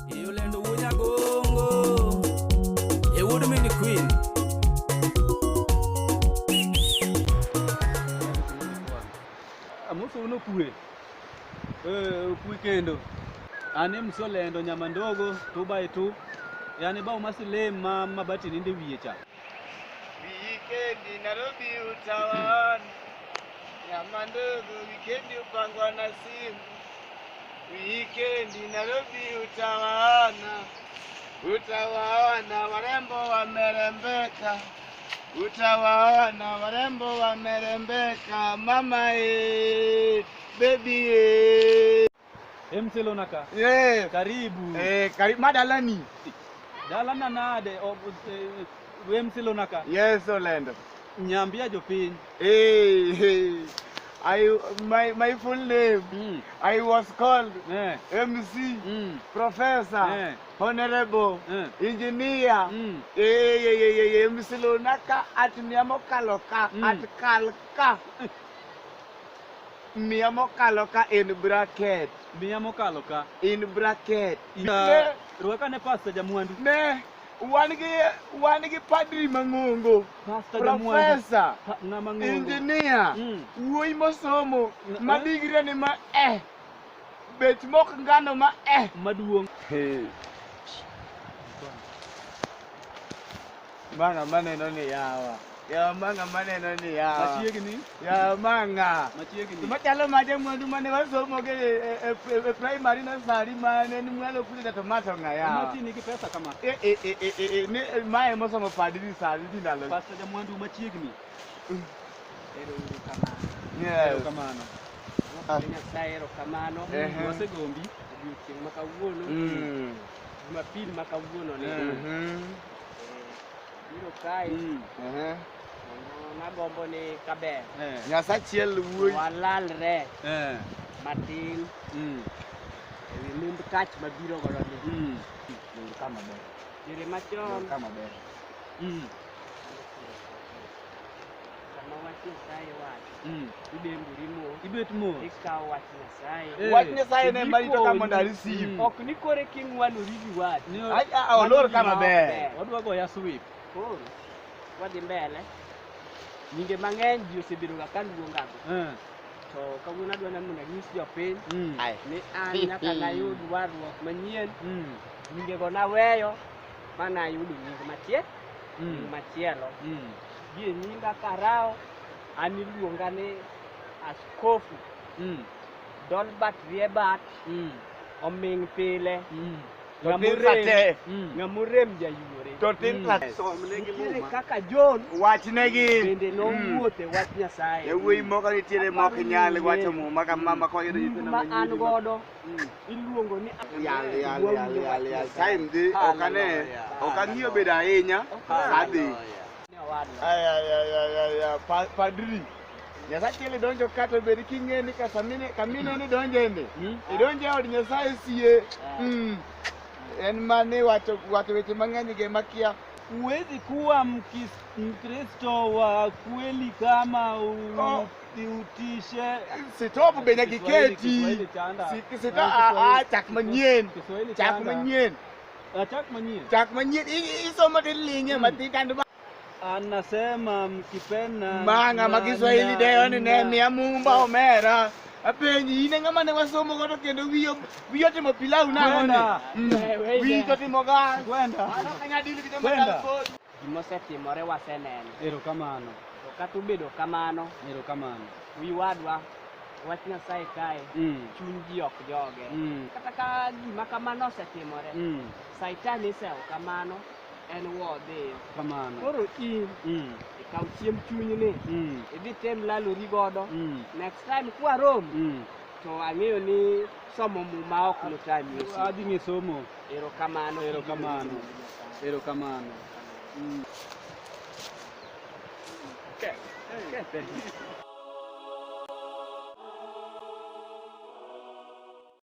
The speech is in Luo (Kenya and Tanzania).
Yolendo Wunyagongo. E wuod mini queen. Amoso uno kwe. Eh, kwe kendo. An e msolendo nyama ndogo 2 by 2. Yani bao masilem ma mabati ninde wiye cha. Wikendi Nairobi utawaona nyama ndogo, wikendi upangwa na simu. Wikendi Nairobi utawaona, utawaona warembo wamerembeka, utawaona warembo wamerembeka. Mama e, baby e. MC Lonaka. Yeah. Karibu. Eh, karibu madalani. Dala na nade MC Lonaka. Yes, Orlando. Nyambia jopiny. Hey, hey. I my full name. I was called MC, Professor, Honorable, Engineer, eh, eh, eh, eh, MC Lonaka at mia mokalo ka at kalka. Mia mokalo ka in bracket. Mia mokalo ka. In bracket. Ne, Rwaka ne Pastor Jamwandu. Ne, wan gi padri mang'ongo. Pastor Jamwandu. Professor. Ng'ama ng'ongo. Engineer. Wuoyi mosomo. Ma degree ni ma eh. Bet mok ngano ma eh. Maduong'. Hey. Manga maneno ni yawa. Yawa manga maneno ni yawa. Machiegni. Yawa manga. Machiegni. Machalo maje mwandu mane wasomo ge e primary nursery mane ni mwalo puonjo tomato ng'a yawa. Mati nigi pesa kama. Eh eh eh eh eh ne mae mosomo padri sani di ndalo. Pastor Jamwandu machiegni. Ero uru kamano. Yes. Erokamano. Nyasaye erokamano. Wasegombi. Odiochieng' ma kawuono. Jumapil ma kawuono ni. Biro kae. Kendo nagombo ni kaber. Nyasachiel wuoyi. Walalre. Matin. Ewi mumb kach mabiro godo ni. Diere machon. Sama wach Nyasaye wacho. Idembori mos. Ibet mos. Ikawo wach Nyasaye. Wach Nyasaye ne marito ka mondo a receive. Ok ni kore king'wanori gi wach. Ai, ah, olor kama ber. Wadwa goya sweep. Koro wadhi mbele. Nyinge mang'eny ji osebedo ga ka luongago. To kawuono adwa ni mondo anyis jopiny ni an nyaka nayud warruok manyien. Nyingego naweyo ma nayudo nying machielo. Nying machielo. Gi e nyinga Karao, an iluonga ni Askofu Dolbert Riebat Oming pile. To tin sate. Ng'amorem jayuore. To tin sate. Nitiere kaka John Wachnegi. bende nowuotho e wach Nyasaye. Yawuoyi moko nitiere mok nyal wacho muma kama ma koyudo nyithindo Ma an manyiri. godo iluongo ni Yal yal yal yal yal. Time dhi ok ane ok ang'iyo bedo ahinya. Adhi. Ay ay ay ay ay ay padri. Nyasaye idonjo kata bed king'e ni kasamine kamine ni donje ni. Idonje od Nyasaye sie. En mane wacho wacho weche mang'eny ge makia. Huwezi kuwa Mkristo wa kweli kama utishe Stop be nyaka Kiswahili- iketi. Kiswahili chanda. Stop a chak manyien. Kiswahili Chak chanda. manyien. Chak manyien. Chak manyien. Isomo tiling'e matin kando Anasema mkipenda Manga ma Kiswahili deyo ni ne miya mumba omera. Apenji in e ng'ama ne wasomo godo kendo wiyo wiyo timo pilau nang'o ni? Wiyi to timo gas. Kwenda. An ok anyal deal gi joma Kwenda. chal kodi. Gimosetimore waseneno. Erokamano. To kata obedo kamano, Erokamano. wi wadwa, wach Nyasaye kae, chuny ji ok joge. Kata ka gima kamano osetimore, Saitan isewo kamano, en wodhiyo. Kamano. Koro in, ikaw chiemb chunyni, idhi tem lalori godo. Next time kwaromo, to ang'eyo ni somo muma ok notami osiepa. Adhi ng'e somo. Erokamano. Erokamano. Erokamano. Okay. Okay.